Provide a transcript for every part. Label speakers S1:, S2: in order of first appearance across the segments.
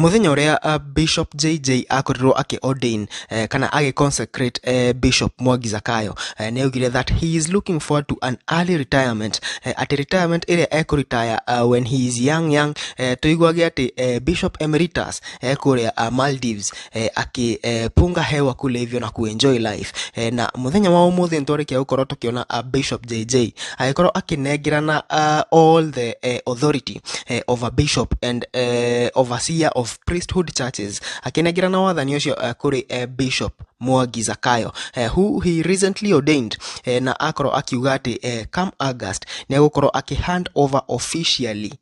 S1: Muthenya uria Bishop JJ akorirwo aki ordain kana agi consecrate Bishop Mwangi Zakayo, nĩ augire that he is looking forward to an early retirement, ati retirement ĩrĩa ekũretire when he is young young. Tuiguage ati Bishop Emeritus kũrĩa Maldives akipunga hewa kule hivyo na kuenjoy life. Na muthenya wa umuthi nĩtwarĩkia gũkorwo tũkĩona Bishop JJ agĩkorwo akĩnengerana all the authority of a bishop and overseer of priesthood churches, akĩnengerana wathani ũcio kũrĩ Bishop Mwangi Zakayo, who he recently ordained, na akorwo akiuga atĩ come August nĩ egũkorwo akĩ hand over officially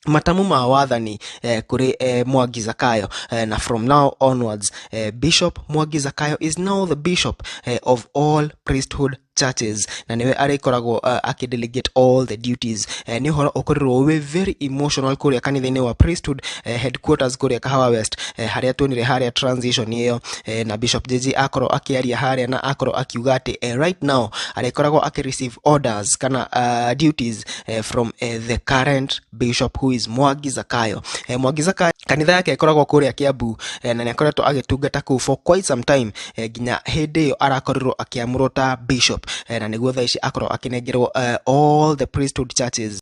S1: matamu ma wathani kũrĩ Mwangi Zakayo, na from now onwards Bishop Mwangi Zakayo is now the bishop of all priesthood churches, na niwe arĩkoragwo akĩdelegate all the duties. Nĩ ũhoro ũkorirwo wĩ very emotional kũrĩa kanitha-inĩ wa priesthood headquarters kũrĩa Kahawa West, harĩa tuonire harĩa transition ĩyo, na Bishop JJ akorwo akĩaria harĩa na akorwo akiuga atĩ right now arĩkoragwo akĩ receive orders kana duties from the current bishop who is Mwangi Zakayo. Mwangi Zakayo kanitha yake ĩkoragwo kũrĩa Kiambu, na nĩ akoretwo agĩtungata kũu for quite some time, nginya hĩndĩ ĩyo arakorirwo akĩamũrwo ta bishop, na nĩguo thaa ici akorwo akĩnengerwo all the priesthood churches.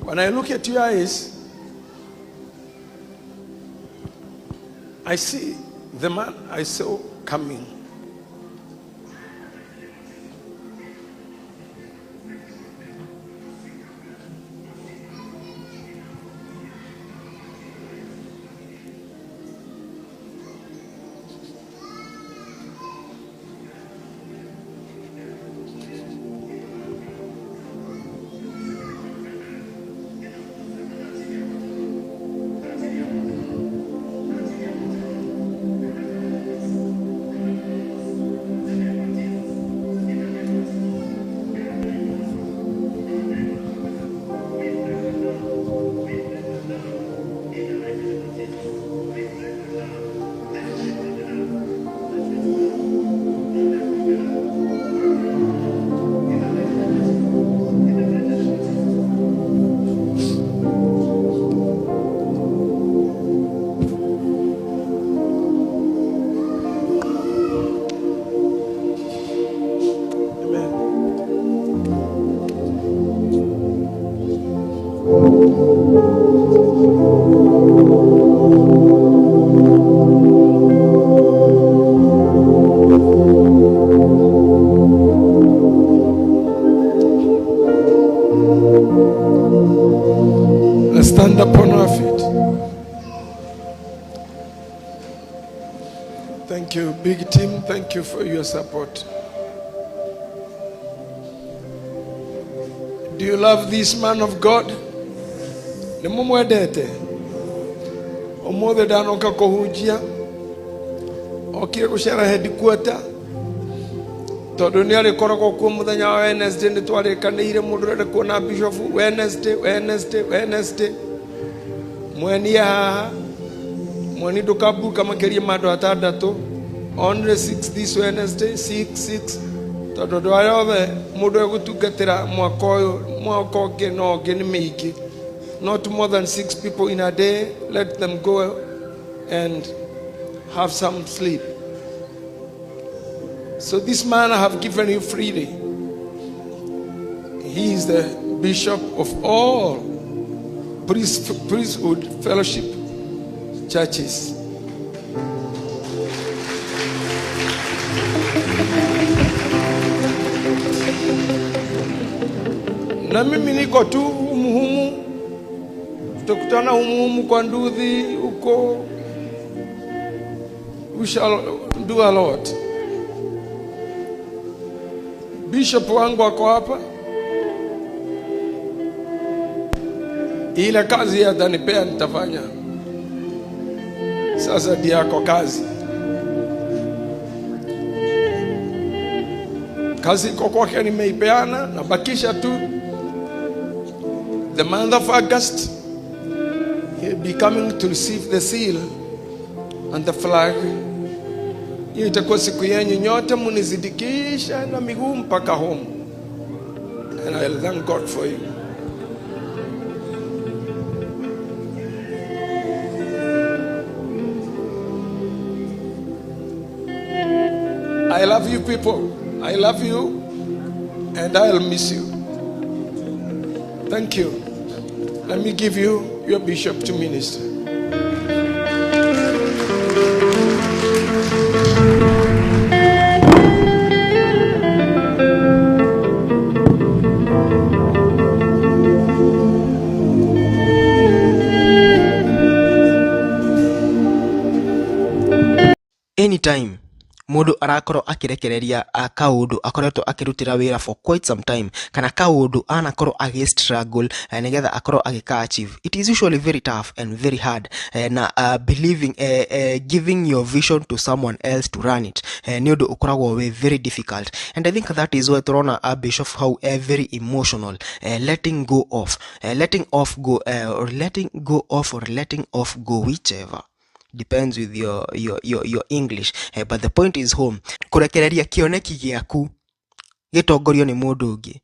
S2: When I look at your eyes, I see the man I saw coming. Let's stand upon our feet. Thank you, big team. Thank you for your support. Do you love this man of God? Nĩmũmwendete? Ũmũthĩ ndanoka kũhunjia, okire gũcera headquarter tondũ nĩ arĩkoragwo kuo mũthenya wa Wednesday. Nĩ twarĩkanĩire mũndũ ũrenda kuona bishop Wednesday, Wednesday, Wednesday. Mweni haha, mweni ndũkabuka makĩria ma andũ atandatũ, only 6 this Wednesday, 6 6, tondũ andũ arĩa othe mũndũ egũtungatĩra mwaka ũyũ, mwaka ũngĩ no ũngĩ nĩ mĩingĩ. Not more than 6 people in a day. Let them go and have some sleep. So this man I have given you freely. He is the bishop of all priesthood fellowship churches. Na mimi niko tu humuhumu, tutakutana humuhumu kwa nduthi huko. We shall do a lot. Bishop wangu ako hapa, ile kazi atanipea nitafanya. Sasa ndiye ako kazi, kazi iko kwake, nimeipeana, nabakisha tu the month of August. He'll be coming to receive the seal and the flag. Hiyo itakuwa siku yenyu nyote, munizidikisha na miguu mpaka home. And I'll thank God for you. I love you people. I love you and I'll miss you. Thank you. Let me give you your bishop to minister.
S1: Anytime mũndũ arakorwo akĩrekereria kaũndũ akoretwo akĩrutĩra wĩra for quite some time, kana kaũndũ anakorwo agĩ struggle nĩgetha akorwo agĩka achieve, it is usually very tough and very hard. Na believing, giving your vision to someone else to run it, nĩ ũndũ ũkoragwo wĩ very difficult. And I think that is why tũrona Bishop hau very emotional, letting go off, letting off go, or letting go off, or letting off go, whichever depends with your English. But the point is home, kũrekereria kĩoneki gĩaku gĩtongorio nĩ mũndũ ũngĩ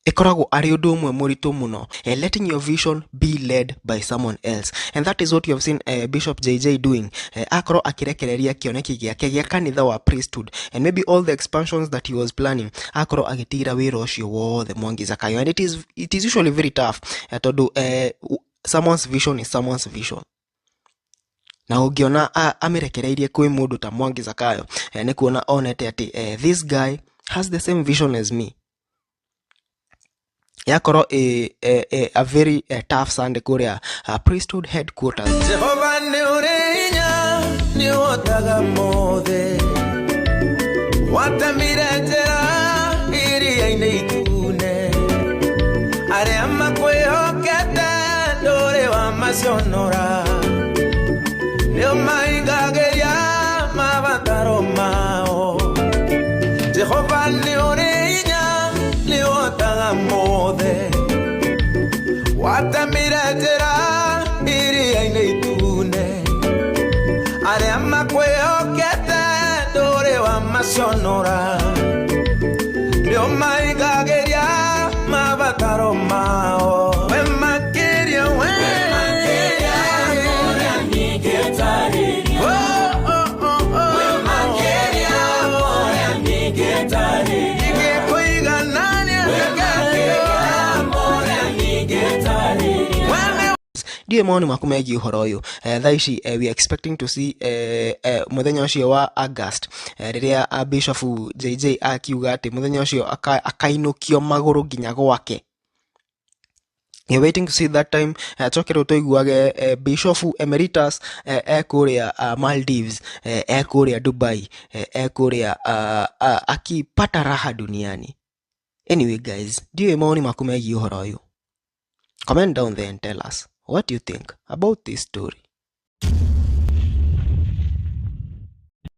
S1: ĩkoragwo arĩ ũndũ ũmwe mũritũ mũno, letting your vision be led by someone else. And that is what you have seen Bishop JJ doing. Akorwo akĩrekereria kĩoneki gĩake gĩa kanitha wa priesthood and maybe all the expansions that he was planning, akorwo agĩtigĩra wĩra ũcio wothe Mwangi Zakayo. And it is usually very tough, tondũ someone's vision is someone's vision, na ũngĩona amĩrekereirie kwĩ mũndũ ta Mwangi Zakayo, nĩ kuona onete atĩ this guy has the same vision as me. Yakorwo a very tough Sunday kũrĩa priesthood headquarters.
S3: Jehova nĩ ũrĩ hinya, nĩ ũhotaga mothe, watemire njĩra iria-inĩ itune, arĩa makwĩhokete ndũrĩ wamaconora, nĩ ũmaingagĩria mabataro mao. Jehova nĩ ũrĩ hinya, nĩ ũhotaga mothe, watemire njĩra iria-inĩ itune, arĩa makwĩhokete ndũrĩ wamaconora, nĩ ũmaingagĩria mabataro mao. We makĩria, we Oh, oh, oh, oh. Ingĩkũiganania. We nĩ
S1: Ndiũĩ mawoni maku megiĩ ũhoro ũyũ. Thaa ici we are expecting to see mũthenya ũcio wa August, rĩrĩa Bishop JJ akiuga atĩ mũthenya ũcio akainũkio magũrũ nginya gwake. We're waiting to see that time. Coke rĩu tũiguage Bishop Emeritus ekũrĩa Maldives, ekũrĩa Dubai, ekũrĩa akipata raha duniani. Anyway guys, ndiũĩ mawoni maku megiĩ ũhoro ũyũ. Comment down there and tell us what you think about this story.